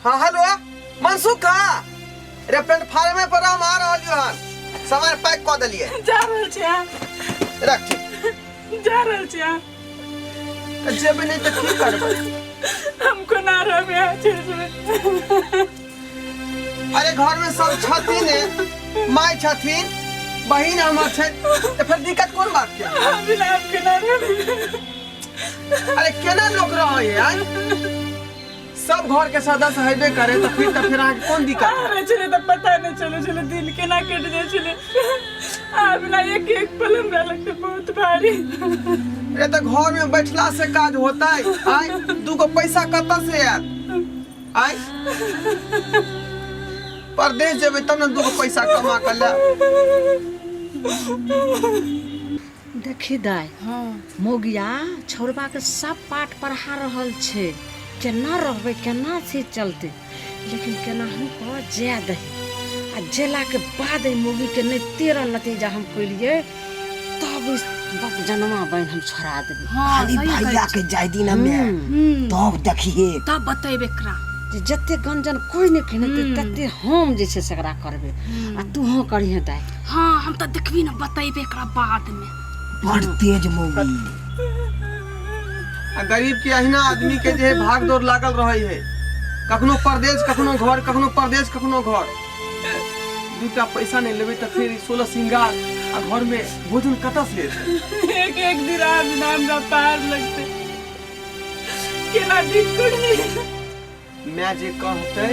हाँ हेलो मनसुख हाँ रे प्लेटफार्मे पर हम आ रहलियो हन सामान पैक कऽ देलियै जा रहल छी अहाँ रख ठीक जा रहल छी अहाँ तऽ जेबै नहि तऽ की करबै हम कोना रहबै अहाँ छोड़ि जेबै अरे घर में सब छथिन माय छथिन बहिन हमर छै तऽ फेर दिक्कत कोन बात के हम बिना हम केना रहबै अरे केना लोक रहै है आँय? सब घर के सदस्य हेबे करे तऽ फिर अहाँके कोन दिक्कत है? आबै छलै तऽ पता नहि चलै छलै दिन केना कटि जाइ छलै आब ना एक एक पल हमरा लगतै बहुत भारी अरे तऽ घर में बैठला से काज होतै आय दूगो पैसा कतऽ से आयत आय परदेश जेबै तब ने दूगो पैसा कमा कऽ लायब देखी दाइ मौगिया छौड़बा के सब पाठ पढ़ा रहल छै केना रहबै केना से चलतै लेकिन केनाहु कऽ जाय दही आ जेलाके बाद एहि मौगीके नहि तेरह नतीजा हम केलियै तब ई बाप जनमा बहिन हम छोड़ा देबै हाँ, खाली सही कहै भैया के जाय दिन हमे तब देखिए तब बतेबे एकरा जे जते गंजन कोइ नहि खेने तते हम जे छै से एकरा करबै आ तूहो करिहे दाइ हाँ हम तऽ देखबी ने बतेबे एकरा बाद में बड़ तेज मौगी आ गरीब के अहिना आदमी के जे है भाग दौड़ लागल रहे है कखनो परदेश कखनो घर कखनो परदेश कखनो घर दूटा पैसा नहीं लेबै तऽ फेर 16 श्रृंगार आ घर में भोजन कतऽ से एतै? एक एक दिन बिना हमरा पार लगते केना दिन कटते माय जे कहतै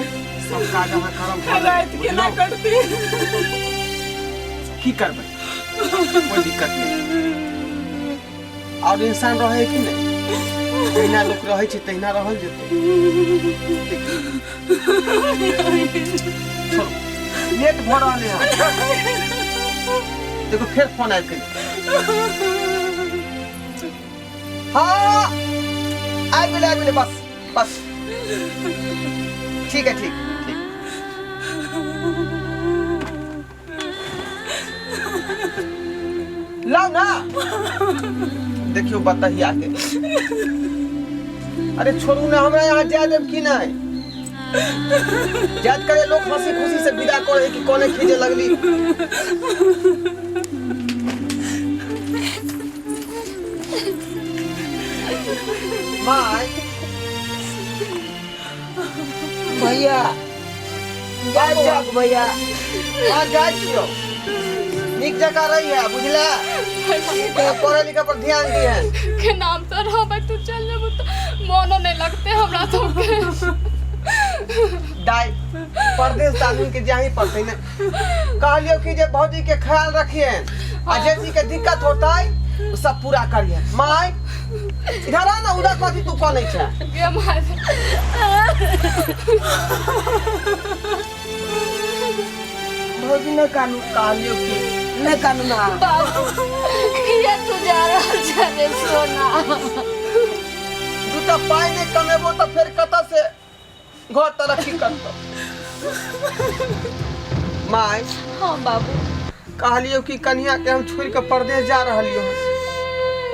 सब काज अहाँ करब भऽ राति केना बुझलहुँ? कटते की करबै कोई दिक्कत नहीं और इंसान रहे कि नहीं जहिना लोक रहै छै तहिना रहल जेतै छोड़ू लेट भऽ रहल है देखो फेर फोन आबि गेल हाँ आबि गेलै आबि गेलै बस बस ठीक है ठीक ठीक लाओ ना देखियो बताइए आके अरे छोड़ू ना हमरा यहाँ जाय देब की नहीं जात करे लोग हंसी खुशी से विदा करे कि कोने खींचे लगली माय भैया जाय जाग भैया हाँ जाय छियो नीक जकाँ रही है बुझला पढ़े लिखे पर ध्यान दिहे के नाम से रहबै तू चल जेबू तऽ मोनो नहि लगतै हमरा सबके दाई परदेश आदमी के जाही पड़ते ने कहलियो कि जे भौजी के ख्याल रखिए आ जे चीज के दिक्कत होता है वो सब पूरा करिए माय इधर आ ना उधर कथी तू कनै छै गे माय भौजी नहि कानू कहलियो कि नहि कानू ना बाबू किया तू जा रहल छै रे सोना दूटा पाइ नहि कमेबो तऽ फेर कतऽ से घर तरक्की करतौ माय हाँ बाबू कहलियो कि कन्या के हम छोड़ के परदेश जा रहलियो हन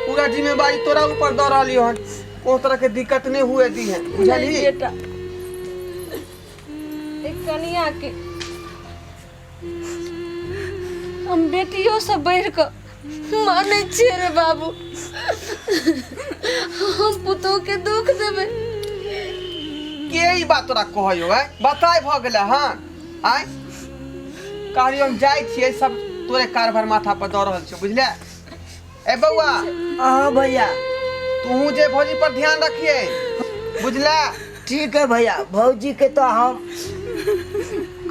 पूरा जिम्मेवारी तोरा ऊपर दऽ रहलियो हन कोनो तरह के दिक्कत नहीं हुए दी है बुझलही बेटा एक कनिया के हम बेटियों से बढ़ि कऽ मानै छियै रे बाबू हम पुतोह के दुख देबै के ई बात तोरा कहयो है बताय भऽ गेलै हँ आय कहलियो हम जाइ छियै सब तोरे कारभार माथा पर दऽ रहल छियौ बुझले ए बौआ हाँ भैया तूहू जे भौजी पर ध्यान रखिए बुझला ठीक है भैया भौजी के तो हम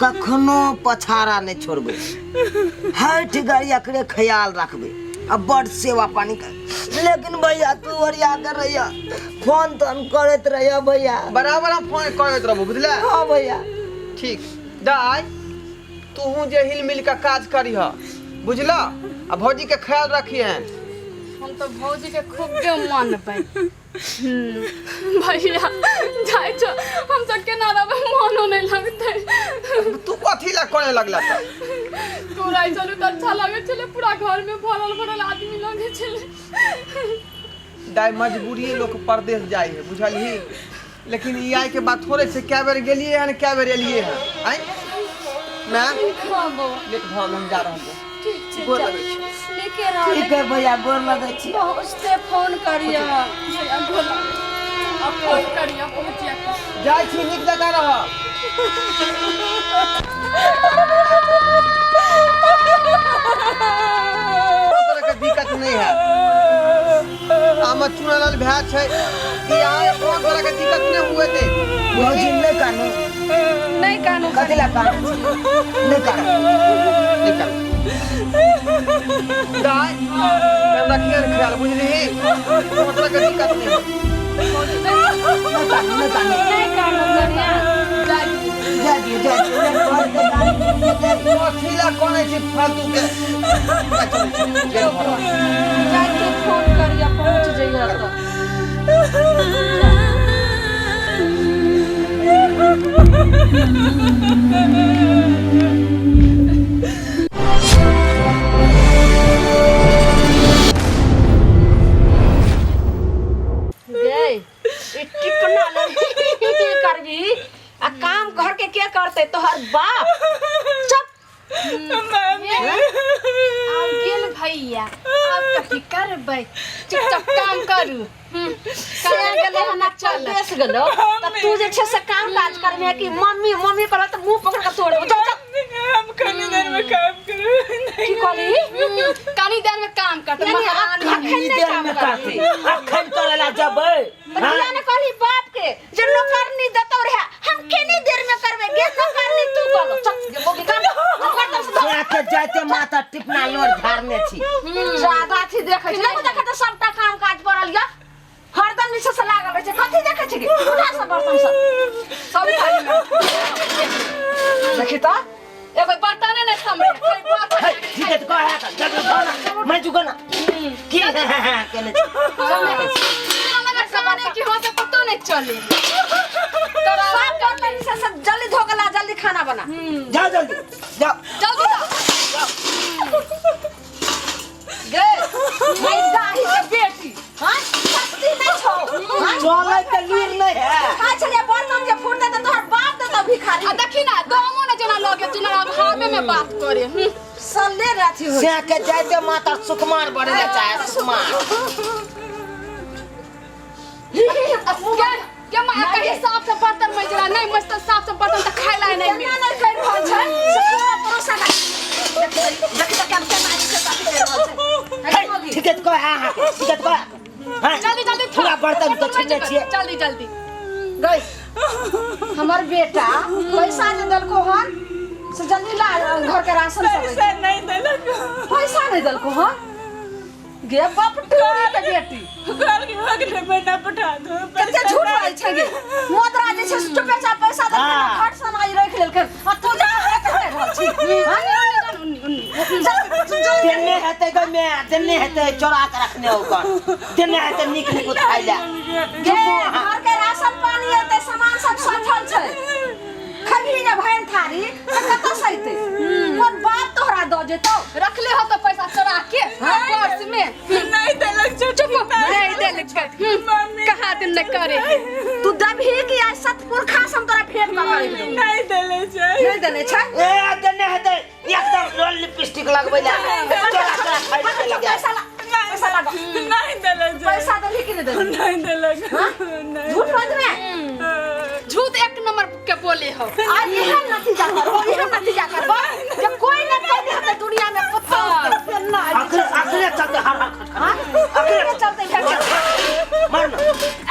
कखनो पछाड़ा नहीं छोड़बे हर ठिकानी एकरे ख्याल रखबे अब बड़ सेवा पानी कर लेकिन भैया तू ओरिया कर रहिया फोन तोन करत रहिया भैया बराबर हम फोन करैत रहबो बुझला हाँ भैया ठीक दाय तूहू जे हिल मिल के काज करीह बुझला आ भौजी के ख्याल रखिहन हम तऽ भौजी के खूबे मानबै भैया जाइ छौ हम सब केना रहबै मोनो नहि लगतै तू कथी ला करे लगला तऽ तू रहै छलू तऽ अच्छा लगै छलै पूरा घरमे भरल भरल आदमी लगै छलै दाय मजबूरी लोक परदेश जाइ है बुझलही लेकिन ई आइ के बात थोड़े छै, कए बेर गेलियै हन, कए बेर एलियै हन। आँय माय, हाँ बौआ। लेट भऽ गेल, हम जा रहल छी। ठीक छै। गोर जा। लगै छी। नीके रह। ठीक है भैया, गोर लगै छी। पहुँचते फोन करिया। भैया गोर लागै। अब फोन करिया पहुँचिया के। जाइ छी, नीक जकाँ रह। कोनो तरहके दिक्कत नहि हैत। हमर चुनालाल भाय छै ई, अहाँ कोनो तरहके दिक्कत नहि हुए दे। भौजी, नहि कानू। नहीं कानू। कथी लए कानू छी? नहि कानू। नहि कानू। दाय, रखिए ख्याल, बुझलिही? कोनो तरहके दिक्कत नहि होय। नहि कानू, नहि कानू। नहीं कानू कनिया। जा दियौ, जा दियौ। कथी लए कनै छी फालतू के? जाके फोन करिया, पहुँच जइहा तऽ। गै, ई टिपना ले करबी आ काम घर के के करते? तोहर बाप? चुप। आब गेल भैया, आब कथी करबै? चुपचाप काम करू। से गेलै हन चल। परदेश गेलो तऽ तू जे छै से काम काज करबे कि मम्मी मम्मी करबे तऽ मुंह पकड़ के तोड़ देबो। चल चल। हम कनी देर में काम करबै। की कहली? कनी देर में काम करते। यानी महारानी है। अखन ई नहि देर काम में करबी? करतै, अखन करै ला जेबै? तऽ किया ने कहली बाप के जे नौकरनी देतौ रहे, हम केनी देर में करबै? गे नौकरनी, तू कहलो चल गे बोगी, काम कर बर्तन से धो। के जाइते माता टिपना लोर झाड़ने छी। ज्यादा अथी देखै छै, देखो देखै तऽ सबटा काम काज पड़ल यऽ, हरदम नीचे से लागल रहै छै। कथी देखै छै गे? उठा सब बर्तन सब। सब थाली में। देखी तऽ। एगो बर्तने नहीं सम्हरे, खाली बर्तन। है, ठीक है, तो कह है जब ना मैं जुगो ना की केने छी। तेरा लगे कहानी की हो से पतो नहीं चले तोरा। सब बर्तन नीचे से जल्दी धो के ला, जल्दी खाना बना। जाओ, जल्दी जाओ। जल्दी जाओ। गे भाई दाही के बेटी, हाँ शक्ति नहीं छौ, हाँ? चलै के लूर नहीं है। खाइ छलियै बर्तन जे फूटतै तऽ तोहर बाप देतौ भिखारी। आ देखी ना, दमो ना जेना लगे, जेना अभावे में बात करे। सल्ले राथी होइ। से के जाइते माता सुकुमार बने ला चाहे सुकुमार। के के माँ कहीं साफ से बर्तन मजरा नहीं मस्त, साफ से बर्तन त खाय ला नहीं केना मिल। नहि करि रहल छै से पूरा परोसा का देखी, देखी तऽ केना केना जे छै से अथी करि रहल छै। है, ठीक है, तो कह है, ठीक है, तो कह है। जल्दी जल्दी। पूरा बर्तन तो छीने छियै। जल्दी जल्दी। गई हमर बेटा पैसा जे देलको हन से जल्दी ला, घर के राशन सब। पैसा नहीं देलक। पैसा नहीं देलको हन? गे बाप टोरी के बेटी। कहल कि अगले महीना पठा दो। कते झूठ बाजै छै गे। मोदरा जे छै से चुपेचाप पैसा देलकै, हाँ। खट सन आई राखि लेलकै आ तू जे छै से कहि रहल छी, हाँ? देने हेतै गै मैं, देने हेतै, चोरा के रखने ओकर देने हेतै, नीक नीक खाइ ला। गे, घर के राशन पानी एतै, सामान सब सठल छै, खबही ने भरि थारी तऽ कतऽ से एतै? कोन बाप तोहरा दऽ जेतौ? रखले हो तो पैसा चोरा के पर्स में। नहीं देलक। चुप, नहीं देलक। मम्मी। कहाँ दिन नहीं करे है। तू दबही कि आइ सतपुरखा से हम तोरा भेंट कऽ के रखि देबौ। नहीं देले छै। नहि देने छै? ए, देने हेतै, एकदम लोल लिपस्टिक लगबै ला चोरा चोरा खाइ ले लगे। पैसा ला, पैसा लगा। नहीं देले छै। पैसा देलही कि नहि देलही? नहीं देलक, नहीं। झूठ बजबे। झूठ एक नंबर के बोले हो। आ एहन नतीजा करबो, एहन नतीजा करबो जे कोई न कोई हेतै दुनिया में पता ना। अखरे अखरे चलते हर हर खट। हाँ? अखरे चलते भेट। मार ना,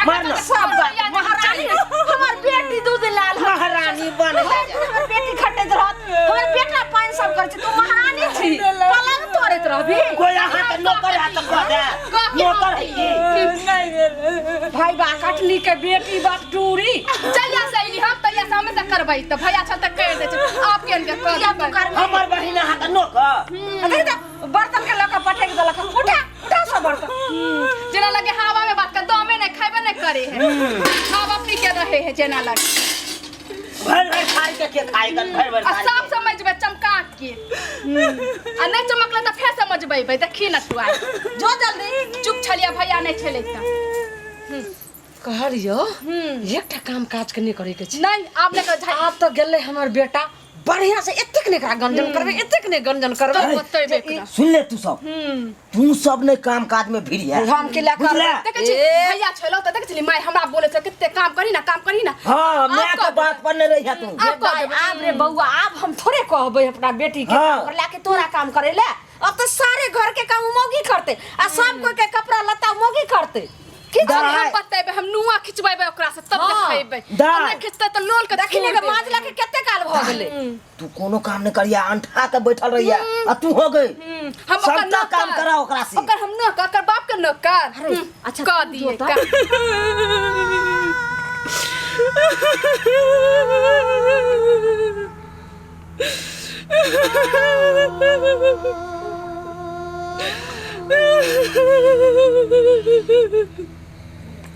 मार ना। सब बात महारानी, हमर बेटी दूध लाल हन। महारानी बन। भरि दिन हमर बेटी खटैत रहत, हमर बेटा पानि सब करै छै, तू महारानी छी, पलंग तोड़ैत रहबी। कोई अहाँ के नौकर है तऽ कह दे, नौकर है की? नहीं देले। भाई बा कटनी के बेटी बकटूरी। जहिया से अइली हम तहिया से हमेशा करबै तऽ भैया छल तऽ करि दै छै, आप के अनके कर किया तू देबै। करबी? हमर बहिन अहाँ के नौकर? देख तऽ, बर्तन के लऽ कऽ पटकि देलक हन। उठा, उठा सब बर्तन। जेना लगे हवा में बात कर, दमे नहीं खैबे नहीं करे है, हवा पी के रहे है जेना लगे। भरि भरि खाइ के के खाइ के भरि भरि आ खाइ सब समझबै चमका के, आ नहीं चमकले तऽ फेर समझबै देखी न तू आइ। जो जल्दी। चुप छलियै भैया नहीं छलै तऽ। कहलियो एकटा काम काज के नहीं करे के छै। नहीं आब नहीं कर झाइ आब तऽ गेलै हमर बेटा बढ़िया से एतेक ने एकरा गंजन करबै, एतेक ने गंजन करबै। बतेबे एकरा। सुन ले तू सब, तू सब ने काम काज में भिड़ है। हम के लए बुझला? देखै छी भैया छलो तऽ देखै छली माय हमरा बोले छै कते काम करी ना, काम करी ना। हाँ, मैं आब के कह बात पर नहीं रही है तू। आब कह देबै। आब रे बौआ, आब हम थोड़े कहबै अपना बेटी के हाँ। काम करे ला कि तोरा काम करे ला। अब तो सारे घर के काम मौगी करते आ सब कोई के कपड़ा लत्ता मौगी करते। की दाइ। हम बतेबै, हम नुआ खिचबेबै ओकरा से तब हाँ। देखेबै। दाइ। हम नहि खिचतै तऽ लोल के देखी ने छोड़ देबै। माजला के कते काल भऽ गेलै। तू कोनो काम नहीं करिया, अंठा के बैठल रहिया आ तू हो गई। हम ओकर सबटा नौकर। काम करा ओकरा से। ओकर हम नौकर, ओकर बाप के नौकर। अरे, अच्छा, कह तू दिए जोता। का।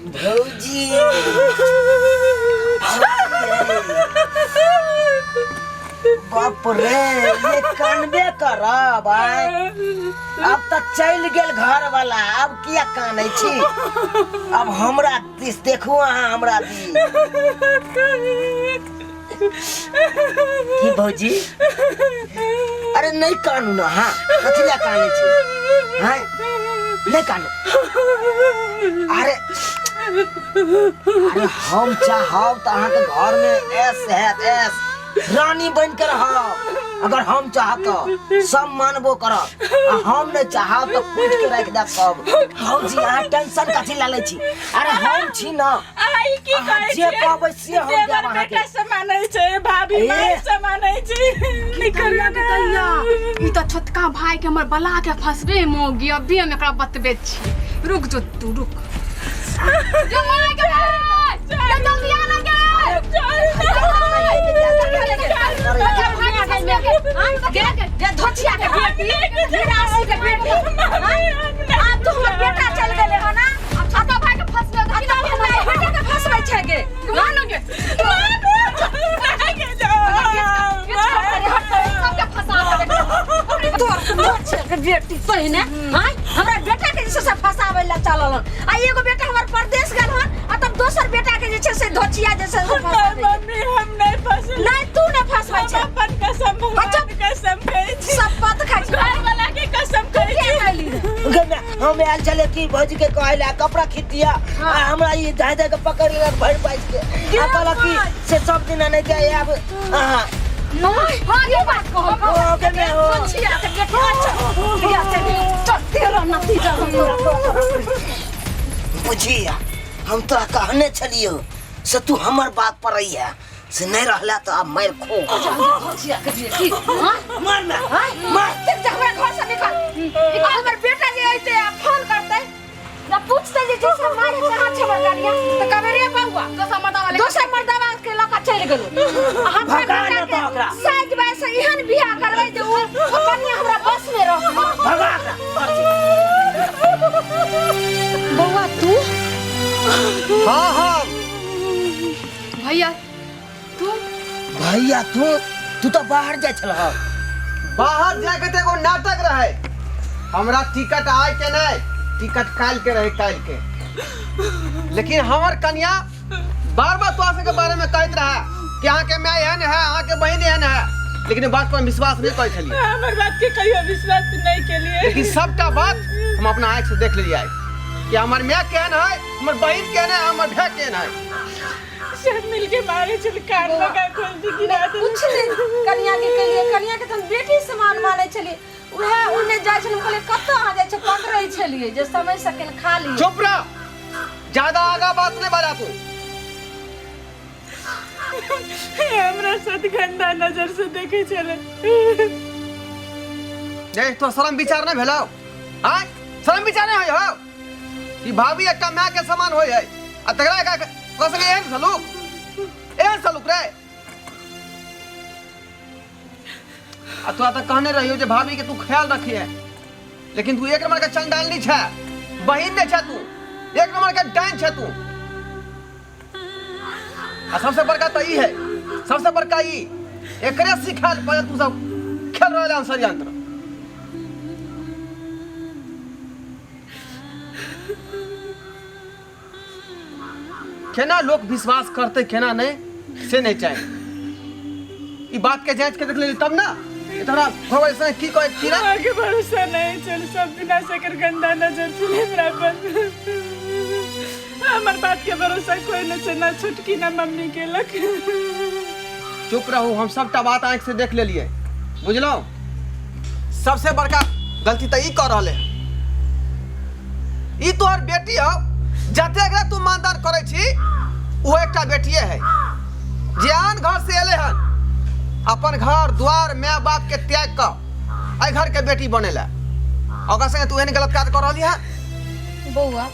भौजी, बाप रे, ये कानबे करब आय। अब तऽ चलि गेल घर वाला, अब किया कानै छी? अब हमरा दिस देखू अहाँ, हमरा दिस की भौजी? अरे नहीं कानू ना, हाँ कथी लए कानै छी? हाँ नहीं कानू। अरे अरे हम चाहब तऽ अहाँके घर में ऐस हैत, ऐस रानी बन के रहब। अगर हम चाहब तऽ सब मानबो करब, आ हम नहीं चाहब तऽ कूट के राखि देब सब। भौजी अहाँ टेंशन कथी लए लै छी? अरे हम छी ना, आई की अहाँ कहै जे छियै? कहबै से हम देवर देब अहाँके। बेटा से मानै छै, भाभी ए। माय से मानै छै। नहि करियौ दैया, दैया, ई तऽ छोटका भाई के हमर बला के फंसबे मौगी। अभी हम एकरा बतबे छी, रुक जो तू, रुक जो माय के भाई, जो जल्दी आ ना गे। गे धोचिया के बेटी, निराशी के बेटी, आब तो हमर बेटा चल गेलै हन ना। अब छोटका भाई के फंसबे, आ देखी ना तब हमरा बेटा के फंसबै छै गे। ना गे। सबके फंसा देबै। तोर धोचिया के बेटी पहिने हां हमरा बेटा के जे छै से फंसाबै ला चलल हन। आ एगो बेटा हमर परदेश गेल हन आ तब दोसर बेटा के जे छै से धोचिया जे छै से फंसाबै। मम्मी, हम नहीं फंसल। नहीं, तू नहीं फंसबै हम छै। अपन कसम, भगवान अच्छा। कसम खाइ छी। शपथ खाइ छी। घर वाला के कसम खाइ के छी। कहली रे? गे माय, हम आयल छलियै कि भौजी के कहै ला कपड़ा खींच दिया, आ हमरा ई धाय धाय के पकड़ लेलक भरि पाइस के, आ कहलक कि से सब दिन नहीं के आब अहाँ। नहीं, हाँ, ये बात कहल। ओ गे माय, ओ। धोचिया के बेटी, अच्छा या चल चल तेरा नतीजा हम तोरा बुझिया, हम तोरा कहने छलियो से तू हमर बात पर रही है, से नहीं रहला तो अब मार खो। धोचिया के बेटी, हां मार ना, मार, देख जा हमरा घर से निकल। ई हमर बेटा जे अइते आ फोन करते ना पूछते जे जैसे मारे कहाँ छै हमर गाड़िया, तऽ कहबै रे बौआ दोसर मर्दावा ले दोसर मर्दावा के लऽ कऽ चलि गेलौ। आ हम भगा बेटा ने के तऽ ओकरा। साँझ बाइ से एहन बियाह करबै जे ओ कनिया हमरा बस में रहत। भगा ओकरा, घर से। बौआ तू? हाँ हाँ। भैया तू? भैया तू, तू तो बाहर जाइ छलह। बाहर जाके तऽ एगो नाटक रहे। हमरा टिकट आय के नहीं, टिकट काल्हि के रहे, काल्हि के। लेकिन हमर कन्या बार बार तोरा सबके बारे में कहैत रहे कि अहाँके माय एहन है, अहाँके बहिन एहन है, लेकिन बात पर हम विश्वास नहीं करै छलियै। हमर बात के कहियो विश्वास नहीं केलिए। लेकिन सबटा बात हम अपना आँखि से देख लेलियै कि हमर माय केहन है, हमर बहिन केहन है, हमर भाय केहन है। सब मिलके मारे छल, कान लगा खोल दी, गिरा दे। कुछ नहीं कनिया के केलिए, कनिया के तऽ हम बेटी समान मानै छलियै। उएह ओने जाइ छलियै, कहलियै कतऽ अहाँ जाइ छै, पकड़ै छलियै जे समय से कनि खा लियै। चुप रह, ज्यादा आगा बात नहीं बढ़ा तू। हमरा साथ गंदा नजर से देखे छले। नहीं तो शर्म विचार नहीं भेलौ? आय शर्म विचार नहीं होय हो कि भाभी एकटा माय के समान होय है आ तकरा का कह सके एहन सलूक, एहन सलूक रे। आ तोरा तऽ कहने रहियो जे भाभी के तू ख्याल रखिए, लेकिन तू एक नंबर के चंडालनी छै, बहिन नहीं छै तू, एक नंबर के डाइन छै तू। आ सबसे बड़का तऽ ई है, सबसे बड़का ई एकरे सिखायल पर तू सब खेल रहल हन षड्यंत्र। केना लोक विश्वास करतै केना नहि से नहि चाही। ई बात के जांच के देख लेली तब ना ई तोरा घरवाली संगे की कहै की ना। आगे भरोसा नहीं चल, सब बिना से एकर गंदा नजर चले हमरा पर। हमर बात के भरोसा कोई न छै, ना छोटकी ना मम्मी केलक। चुप रहू, हम सबटा बात आँखि से देख लेलियै, बुझलहुँ? सबसे बड़का गलती तऽ ई कऽ रहले हँ। ई तोहर बेटी हौ, जते एकरा तू मानदान करै छी ओहो एकटा बेटिए है जे आन घर से एले हन, अपन घर द्वार माय बाप के त्याग कऽ एहि घर के बेटी बनेला, ओकरा संगे तू एहन गलत काज कऽ रहली हँ। बौआ,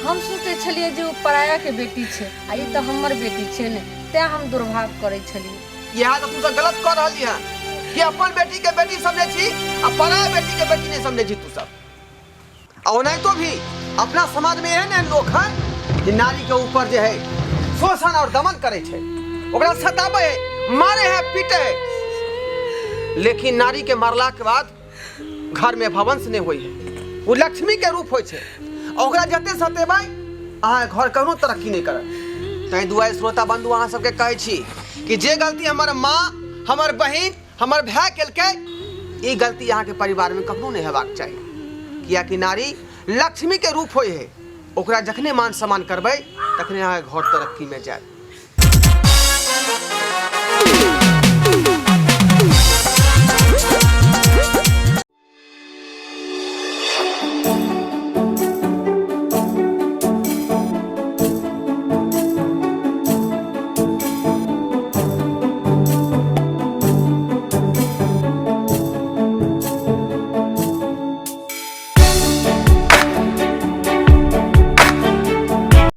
हम सोचै छलियै जे ओ पराया के बेटी छै आ ई तऽ हमर बेटी छै ने, तें हम दुर्भाग करै छलियै। इएह तऽ तू सब गलत कऽ रहली हँ कि अपन बेटी के बेटी समझै छी आ पराया बेटी के बेटी नहि समझै छी तू सब। आ ओनाहितो भी अपना समाज में एहन एहन लोक हैं कि नारी के ऊपर जे है शोषण और दमन करे छै, ओकरा सताबै है, मारे है, पीटे है, लेकिन नारी के मारला के बाद घर में भवंश नहीं होई है, वो लक्ष्मी के रूप होई छै। आ ओकरा जते सतेबै अहाँ घर कखनो तरक्की नहीं करत। ताहि दुआरे श्रोता बंधु अहाँ सबके कहै छी कि जे गलती हमर माँ, हमर बहिन, हमर भाय केलकै, ई गलती अहाँके परिवार में कखनो नहीं हेबाक चाही, कियाकि नारी लक्ष्मी के रूप होई है, ओकरा जखने मान सम्मान करबै तखने अहाँके घर तरक्की में जायत।